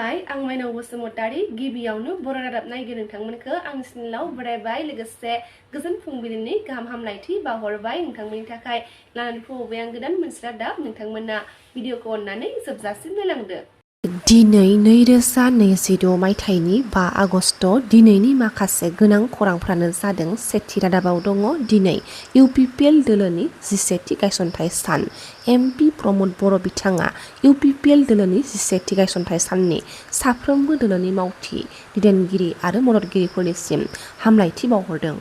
खुलुमबाय आं स्माinaoBasumatari गिबियावनो बर' रादाब नायगिर नोंथांमोनखौ आंनि चेनेलाव बरायबाय लोगोसे गोजोन फुंबिलिनि गाहाम हामलायथि बावहरबाय नोंथांमोननि थाखाय लानानै फैबाय आं गोदान मोनसे रादाब नोंथांमोना भिडिअखौ अननानै जोबजासिम नायलांदो। दिनै 2026 मायथाइनि 5 आगस्ट दिनैनि माखासे गोनां खौरांफ्रानो जादों। सेथि रादाबाव दङ दिनै इउपिपिएल दोलोनि 11थि गायसनथाइ सान। एमपि प्रमद बर' बिथाङा इउपिपिएल दोलोनि 11थि गायसनथाइ साननि साफ्रोमबो दोलोनि मावथि दैदेनगिरि आरो मददगिरिफोरनिसिम हामलायथि बावहरदों।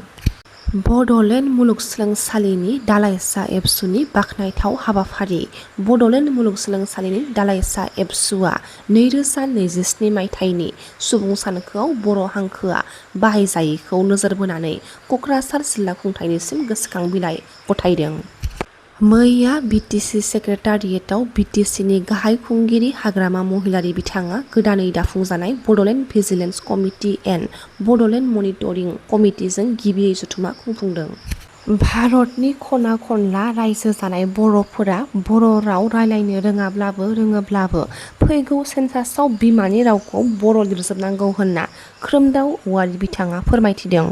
बड'लेण्ड मुलुगसोलोंसालिनि दालाइसा एबसुनि बाख्नायथाव हाबाफारि। बड'लेण्ड मुलुगसोलोंसालिनि दालाइसा एबसुआ 2027 मायथाइनि सुबुं सानखोआव बर' हांखोआ बाहायजायैखौ नोजोर बोनानै क'क्राझार जिल्ला खुंथायनिसिम गोसोखां बिलाइ गथायदों। मैया बिटिसि सेक्रेटारियेटआव बिटिसिनि गाहाय खुंगिरि हाग्रामा महिलारि बिथाङा गोदानै दाफुंजानाय Bodoland vigilance committee and Bodoland monitoring कमिटिजों गिबियै जथुमा खुंफुंदों। भारतनि खना खनला रायजो जानाय बर'फोरा बर' राव रायलायनो रोङोब्लाबो फैगौ सेन्सासआव बिमानि रावखौ बर' लिरजोबनांगौ होनना खोरोमदाव औवारि बिथाङा फोरमायथिदों।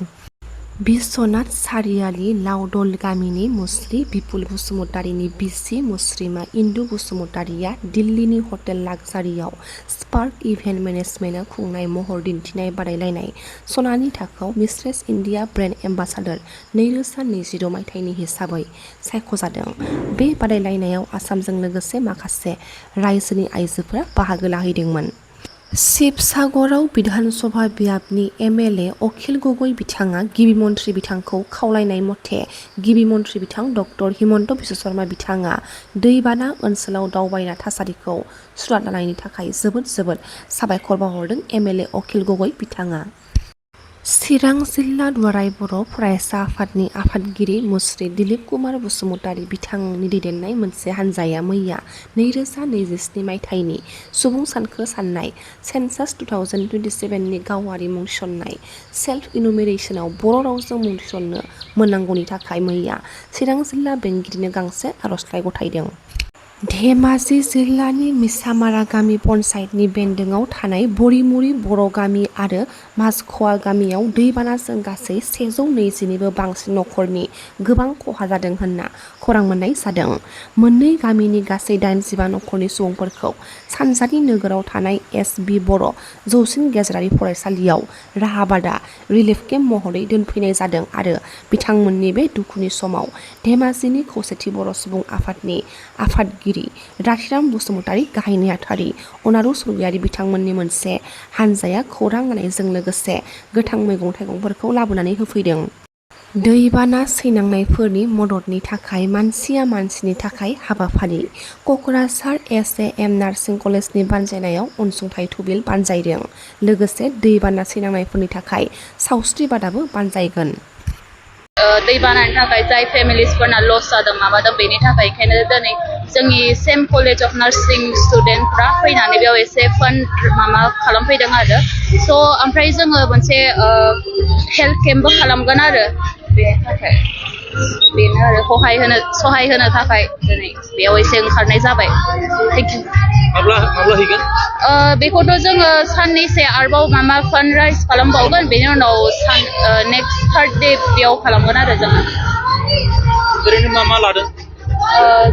बिस्वनाथ सारियाली लावदल गामिनि मुस्रि बिपुल बसुमतारीनि बिसि मुस्रिमा इन्दु बसुमतारीया दिल्लीनि हटेल लाक्जारियाव स्पार्क इभेन्ट मेनेजमेन्टआ खुंनाय महर दिन्थिनाय बादायलायनाय सनानि थाखोआव मिस्ट्रेस इन्डिया ब्रेन्ड एम्बासाडर 2026 मायथाइनि हिसाबै सायख'जादों। बे बादायलायनायाव आसामजों लोगोसे माखासे रायजोनि आइजोफोरा बाहागो लाहैदोंमोन। शिबसागराव बिधान सभा बियाबनि एमएलए अखिल गगৈ बिथाङा गिबि मन्थ्रि बिथांखौ खावलायनाय मथे गिबि मन्थ्रि बिथां डक्टर हिमन्त बिश्व शर्मा बिथाङा दैबाना ओनसोलाव दावबायना थासारिखौ सुराग लानायनि थाखाय जोबोद साबायखर बावहरदों एमएलए अखिल गगৈ बिथाङा। चिरां जिल्ला दुलाराय बर' फरायसा आफादनि आफादगिरि मुस्रि दिलीप कुमार बसुमतारी बिथांनि दैदेननाय मोनसे हान्जाया मैया 2027 मायथाइनि सुबुं सानखो साननाय सेन्सास 2027 नि गावारि मुं थिसननाय सेल्फ इनुमेरेसनाव बर' रावजों मुं थिसननो मोननांगौनि थाखाय मैया चिरां जिल्ला बेंगिरिनो गांसे आर'जलाइ गथायदों। धेमाजि जिल्लानि मिसामारा गामि पन्चायतनि बेन्दोङाव थानाय बरिमुरि बर' गामि आरो माजख'वा गामियाव दैबानाजों गासै 120निबो बांसिन नखरनि गोबां खहा जादों होनना खौरां मोननाय जादों। मोननै गामिनि गासै 85 नखरनि सुबुंफोरखौ सानजारि नोगोराव थानाय एस.बि. बर' जौसिन गेजेरारि फरायसालियाव राहाबादा रिलिफ केम्प महरै दोनफैनाय जादों आरो बिथांमोननि बे दुखुनि समाव धेमाजिनि खौसेथि बर' सुबुं आफादनि आफादगिरि राथिराम बसुमतारी गाहाय नेहाथारि अनारु सरगियारि बिथांमोननि मोनसे हान्जाया खौरां लानायजों लोगोसे गोथां मैगं थाइगंफोरखौ लाबोनानै होफैदों। दैबाना सैनांनायफोरनि मददनि थाखाय मानसिया मानसिनि थाखाय हाबाफारि। क'क्राझार एस.ए.एम. नार्सिं कलेजनि बानजायनायाव अनसुंथाइ थुबिल बानजायदों। लोगोसे दैबाना सैनांनायफोरनि थाखाय सावस्रि बादाबो बानजायगोन। दैबानानि थाखाय जाय फेमिलिसफोरना लस जादों माबादों बेनि थाखाय ओंखायनो दिनै जोंनि सेम कलेज अफ नार्सिं स्टुडेन्टफ्रा फैनानै बेयाव एसे फान्ड खालामफैदों आरो स' ओमफ्राय जोङो मोनसे हेल्थ केम्पबो खालामगोन आरो बेनि थाखाय बेनो आरो सहाय होनो थाखाय दिनै बेयाव एसे ओंखारनाय जाबाय। Thank you. माब्ला हैगोन? बेखौथ' जोङो साननैसो आरोबाव फान्ड राइज खालामबावगोन बेनि उनाव नेक्स्ट थार्सडे बेयाव खालामगोन आरो जोङो। ओरैनो मा लादों?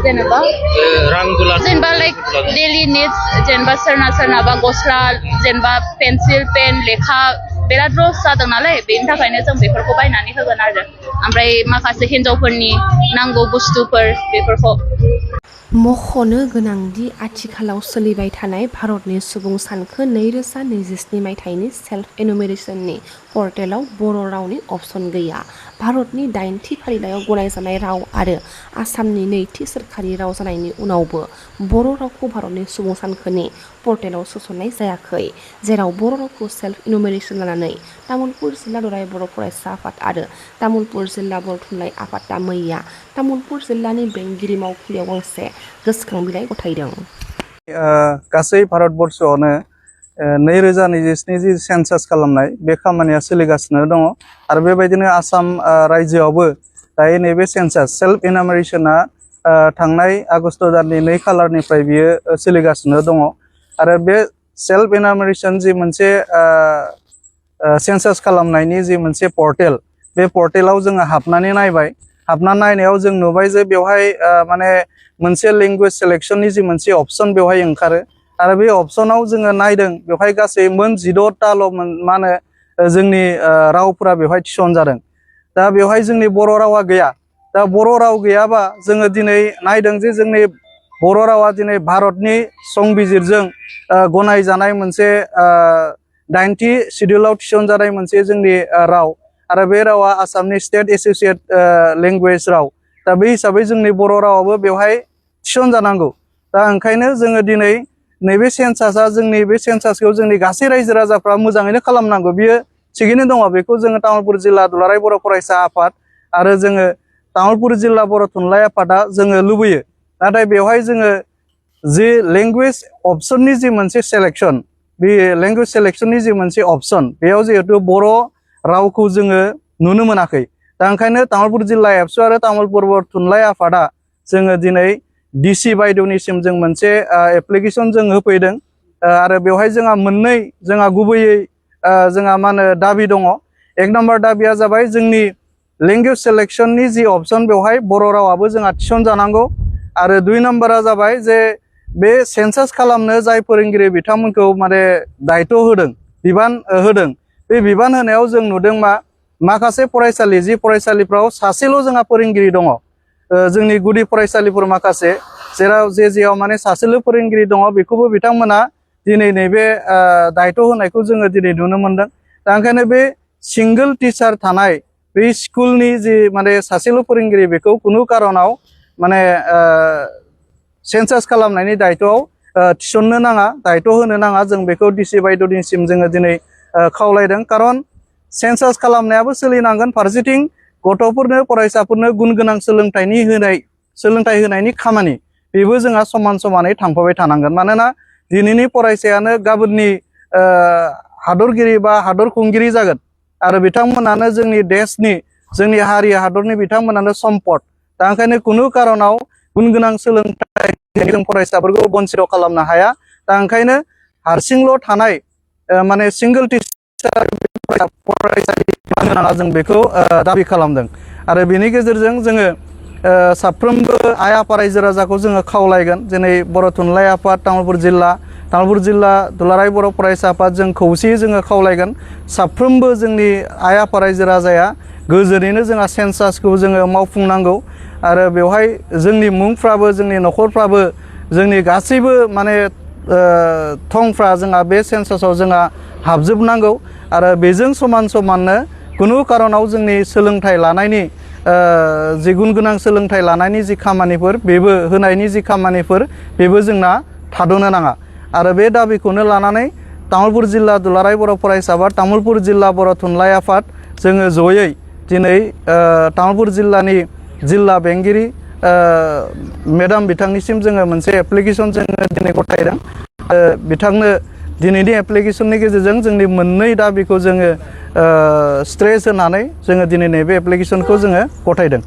जेनेबा लाइक डेलि निड्स जेनेबा सोरनाबा गस्ला जेनेबा पेन्सिल पेन लेखा बिराद लस जादों नालाय बेनि थाखायनो जों बेफोरखौ बायनानै होगोन आरो ओमफ्राय माखासे हिन्जावफोरनि नांगौ बुस्थुफोर बेफोरखौ। मख'नो गोनांदि आथिखालाव सोलिबाय थानाय भारतनि सुबुं सानखो 2027 मायथाइनि सेल्फ एनुमेरेसननि पर्टेलाव बर' रावनि अपसन गैया। भारतनि 8थि फारिलाइयाव गनायजानाय राव आरो आसामनि 2थि सोरखारि राव जानायनि उनावबो बर' रावखौ भारतनि सुबुं सानखोनि पर्टेलाव सोसननाय जायाखै, जेराव बर' रावखौ सेल्फ इनुमेरेसन लानानै तामुलपुर जिल्ला दुलाराय बर' फरायसा आफाद आरो तामुलपुर जिल्ला बर' थुनलाइ आफादा मैया तामुलपुर जिल्लानि बेंगिरि मावखुलियाव गांसे गोसोखां बिलाइ गथायदों। गासै भारतबर्षआवनो 2027 जि सेन्सास खालामनाय बे खामानिया सोलिगासिनो दङ आरो बेबायदिनो आसाम रायजोआवबो दायो नैबे सेन्सास सेल्फ इनुमेरेसना थांनाय आगस्ट दाननि 2 खालारनिफ्राय बियो सोलिगासिनो दङ आरो बे सेल्फ एनामिनेशन जि मोनसे सेन्सास खालामनायनि जि मोनसे पर्टेल बे पर्टेलाव जोङो हाबनानै नायबाय हाबना नायनायाव जों नुबाय जे बेवहाय माने मोनसे लैंग्वेज सिलेक्शननि जि मोनसे अपशन बेवहाय ओंखारो आरो बे अपशनाव जोङो नायदों बेवहाय गासै मोन 16ताल' मा होनो जोंनि रावफोरा बेवहाय थिसन जादों दा बेवहाय जोंनि बर' रावा गैया दा बर' राव गैयाबा जोङो दिनै नायदों जे जोंनि बर' रावा दिनै भारतनि संबिजिरजों गनायजानाय मोनसे 90 शिड्यूलाव थिसनजानाय मोनसे जोंनि राव आरो बे रावा आसामनि स्टेट एसोसिएट लैंग्वेज राव दा बे हिसाबै जोंनि बर' रावाबो बेवहाय थिसनजानांगौ दा ओंखायनो जोङो दिनै नैबे सेन्सासआ जोंनि बे सेन्सासखौ जोंनि गासै रायजो राजाफ्रा मोजाङैनो खालामनांगौ बियो थिगैनो दङ बेखौ जोङो तामुलपुर जिल्ला दुलाराय बर' फरायसा आफाद आरो जोङो तामुलपुर जिल्ला बर' थुनलाइ आफादा जोङो लुबैयो नाथाय बेवहाय जोङो जि लैंग्वेज अपशननि जि मोनसे सेलेक्शन बे लैंग्वेज सेलेक्शननि जि मोनसे अपशन बेयाव जिहेतु बर' रावखौ जोङो नुनो मोनाखै दा ओंखायनो तामुलपुर जिल्ला एबसु आरो तामुलपुर बर' थुनलाइ आफादा जोङो दिनै डिसि बायद'निसिम जों मोनसे एप्लिकेशन जों होफैदों आरो बेवहाय जोंहा मोननै जोंहा गुबैयै जोंहा मा होनो दाबि दङ एक नम्बर दाबिया जाबाय जोंनि लैंग्वेज सेलेक्शननि जि अपशन बेवहाय बर' रावाबो जोंहा थिसनजानांगौ आरो 2 नम्बरा जाबाय जे बे सेन्सास खालामनो जाय फोरोंगिरि बिथांमोनखौ माने दायित्व होदों बिबान होदों बे बिबान होनायाव जों नुदों माखासे फरायसालि जि फरायसालिफ्राव सासेल' जोंहा फोरोंगिरि दङ जोंनि गुदि फरायसालिफोर माखासे जेराव जेआव माने सासेल' फोरोंगिरि दङ बेखौबो बिथांमोना दिनै नैबे दायित्व होनायखौ जोङो दिनै नुनो मोनदों दा ओंखायनो बे सिंगल टिचार थानाय बे स्कुलनि जि माने सासेल' फोरोंगिरि बेखौ खुनु कारनाव माने सेन्सास खालामनायनि दायित्वआव थिसननो नाङा दायित्व होनो नाङा जों बेखौ डिसि बायद'निसिम जोङो दिनै खावलायदों कारन सेन्सास खालामनायाबो सोलिनांगोन फारसेथिं गथ'फोरनो फरायसाफोरनो गुन गोनां सोलोंथाइ होनायनि खामानि बेबो जोंहा समान समानै थांफाबाय थानांगोन मानोना दिनैनि फरायसायानो गाबोननि हादरगिरि बा हादर खुंगिरि जागोन आरो बिथांमोनानो जोंनि देशनि जोंनि हारि हादरनि बिथांमोनानो सम्पद दा ओंखायनो खुनु कारनाव गुन गोनां सोलोंथाइ जों फरायसाफोरखौ बन्सित खालामनो हाया दा ओंखायनो हारसिंल' थानाय माने सिंगल टिचार फरायसालि होनो नाङा जों बेखौ दाबि खालामदों आरो बेनि गेजेरजों जोङो साफ्रोमबो आइ आफा रायजो राजाखौ जोङो खावलायगोन दिनै बर' थुनलाइ आफाद तामुलपुर जिल्ला दुलाराय बर' फरायसा आफाद जों खौसेयै जोङो खावलायगोन साफ्रोमबो जोंनि आइ आफा रायजो राजाया गोजोनैनो जोंहा सेन्सासखौ जोङो मावफुंनांगौ आरो बेवहाय जोंनि मुंफ्राबो जोंनि न'खरफ्राबो जोंनि गासैबो माने थंफ्रा जोंहा बे सेन्सासाव जोंहा हाबजोबनांगौ आरो बेजों समान समाननो खुनु कारनाव जोंनि सोलोंथाइ लानायनि जि गुन गोनां सोलोंथाइ लानायनि जि खामानिफोर बेबो होनायनि जि खामानिफोर बेबो जोंना थाद'नो नाङा आरो बे दाबिखौनो लानानै तामुलपुर जिल्ला दुलाराय बर' फरायसा आफाद तामुलपुर जिल्ला बर' थुनलाइ आफाद जोङो जयै दिनै तामुलपुर जिल्लानि जिल्ला बेंगिरि मेडाम बिथांनिसिम जोङो मोनसे एप्लिकेशन जोङो दिनै गथायदों बिथांनो दिनैनि एप्लिकेशननि गेजेरजों जोंनि मोननै दाबिखौ जोङो स्ट्रेस होनानै जोङो दिनै नैबे एप्लिकेशनखौ जोङो गथायदों